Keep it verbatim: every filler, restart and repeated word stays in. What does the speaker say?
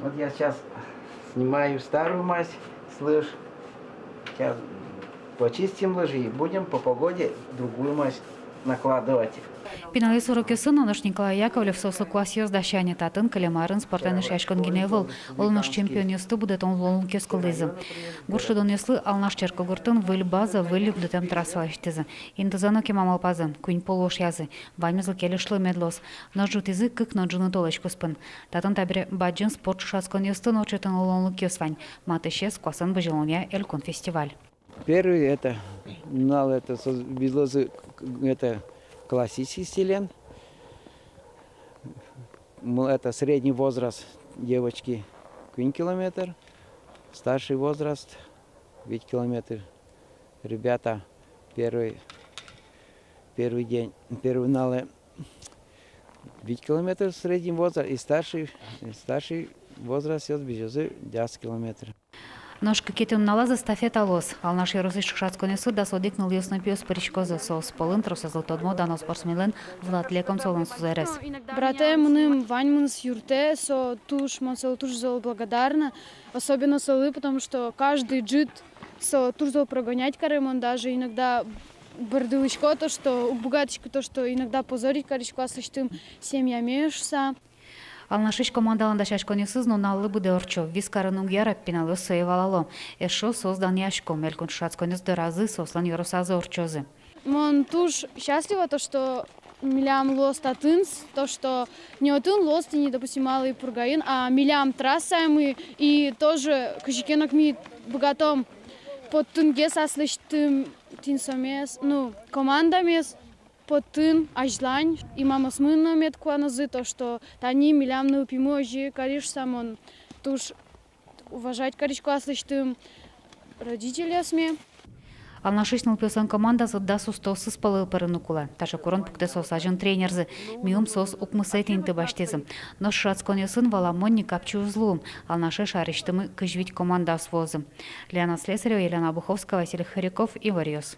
Вот я сейчас снимаю старую мазь с лыж. Сейчас почистим лыжи и будем по погоде другую мазь накладывать. Пиналъёс урокъёсын но нош Николай Яковлев соослы куасъёс дасяны. Татын кылем арын спортэн эшъяськон гинэ ӧвӧл, оло нош чемпионъёсты будэтон луонлыкъёс кылдӥзы. Гурт шудонъёслы Алнаш черкогуртын выль база, выль югдытэм трасса лэсьтӥзы. Интызэ но кема малпазы, куинь пол ошъязы. Ваньмызлы кельышлы мед луоз. Нош ӝутӥзы кык но ӝыны толэзь куспын. Татын табере бадӟым спорт ӵошатсконъёсты но ортчытыны луонлыкъёс вань. Матысез — куасэн бызьылонъя элькун фестиваль. Первый это, нал это соз-, визьлозы к-, это классический стилен. М, это средний возраст девочки куинь километр, старший возраст вить километр. Ребята первый, первый день, первый налэ вить километр средний возраст и старший, и старший возраст ёс бызёзы дас километр. Нош кыкетӥ нуналаз эстафета луоз. Алнаш ёросысь ӵошатсконъёсы дас одӥг нылъёс но пиос пыриськозы. Соос пӧлын тросэзлы тодмо дано спортсменлэн Влад Лекомцовлэн сузэрез. Братэ мыным ваньмыз юрттэ, со туж, мон солы туж зол благодарна. Особенно солы, потому что каждый ӝыт со туж зол прогонять каре, мон даже иногда бӧрдылӥсько, то что уг быгатӥськы, то что иногда позорить карисько аслэсьтым семьяме шуса. Алнашысь командалэн дасяськонъёсыз нуналлы быдэ ортчо. Вис карын уг яра, пиналъёс сое валало. Эшшо соос данъясько, элькун ӵошатсконъёс доразы соослэн ёросазы ортчозы. Мон туж счастлива, то что милям луоз татын, то что не отын луоз тӥни, допустим, Малой Пургаын, а милям трассаямы, и тоже кызьы ке но ми быгатом поттынгес аслэсьтым тӥни сомес, ну, командамес поттыны азьлань. И мамаосмы но мед куанозы, то что тани милям нылпимы озьы кариз шуса, мон туж уважать карисько аслэсьтым родительёсме. Алнашысь нылпиослэн командазы дас устоосыз пӧлы пырыны кулэ. Таӵе курон пуктэ соос азьын тренерзы. Миым соос укмысэтӥ инты басьтӥзы. Нош ӵошатсконъёсын, валамон ни, капчи уз луы. Алнаше шаерысьтымы кызь вить командаос вуозы. Лена Слесарева, Елена Обуховская, Василий Хряков, «Иворъёс».